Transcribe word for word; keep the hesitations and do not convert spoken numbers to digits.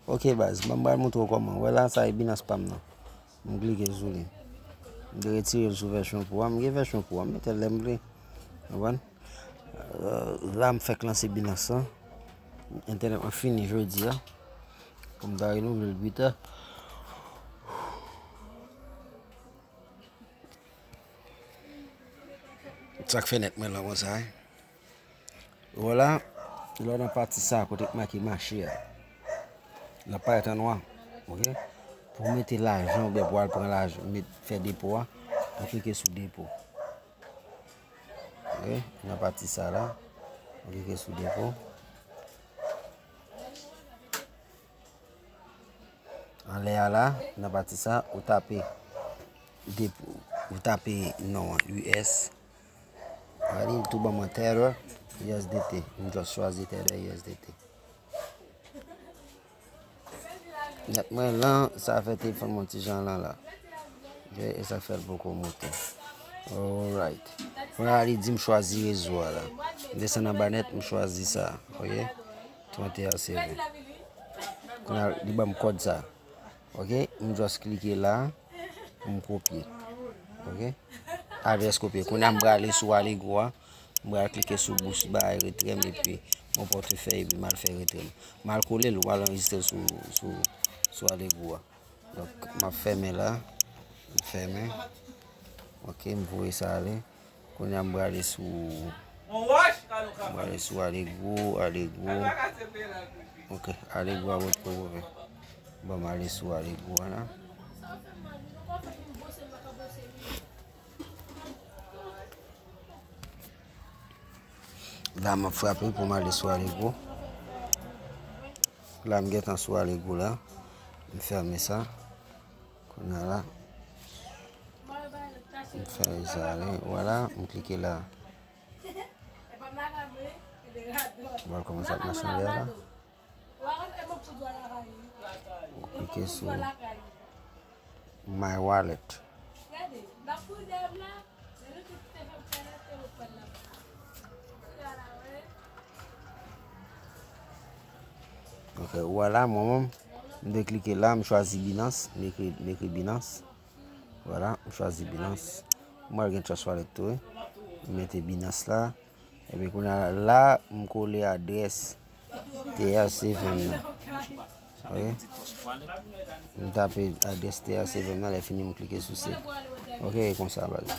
Ok baz, ban m pral montre w kòman. Wè la, sa e Binance pa m nan. M klike sou li. M te retire l sou vèsyon Pro a. M gen vèsyon Pro a, m mete l lè m vle. Konprann? Euh, la, m fèk lanse Binance lan. Entènèt mwen fini jodi a. Pou m ta renouvle l pita. Sa k fè nèt mwen lan konsa, hein? Vwala, lè w nan pati sa, kote k make mache a. L ap parèt an nwa, ok? Pou w mete lajan oubyen pou w al pran lajan, met, fè depo a, ou klike sou depo. Ok? Nan pati sa la, ou klike sou depo. Anlè a la, nan pati sa, ou tape depo, ou tape non an, U S. Gade, li tou ban mwen Tether U S D T. M just chwazi Tether U S D T. Nèt mwen lan, sa fè telefòn mwen ti jan lan la. Ok, e sa fè l poko moute. Alright. Kounye a li di m chwazi rezo a la. M desann anba nèt, m chwazi sa. Ok? Trente A seven. Kounye a li ban m kòd sa. Ok? M just klike la. M kopye. Ok? Adrès kopye. Kounye a m prale sou Allegro a. M pral klike sou bous bay retrè m epi mon pòtfèy epi m al fè retrè m. M al kole l, ou al anrejistre l sou, sou, sou Allegro a. Donk, m ap fèmen la. M fèmen. Ok, m voye sa ale. Kounye a m prale sou, m prale sou Allegro, Allegro. Ok, Allegro a wòt pou ouvè. Bon, m ale sou Allegro a la. La, m ap frape pou m ale sou Allegro. La, m gentan sou Allegro la. M fèmen sa. Kounye a la, m fèmen sa ale. Vwala, m klike la. M pral kòmanse ap mache anlè a la. Ou klike sou My Wallet. Ok, vwala, mwen menm, m te klike la, m chwazi Binance, m ekri, m ekri Binance. Vwala, m chwazi Binance. Mwen gen Trust Wallet tou, wi. M mete Binance la. Epi kounye a la, m kole adrès T R C vennde nan. Ok? M tape adrès T R C vennde nan, lè fini m klike sou save. Ok, e konsa, baz.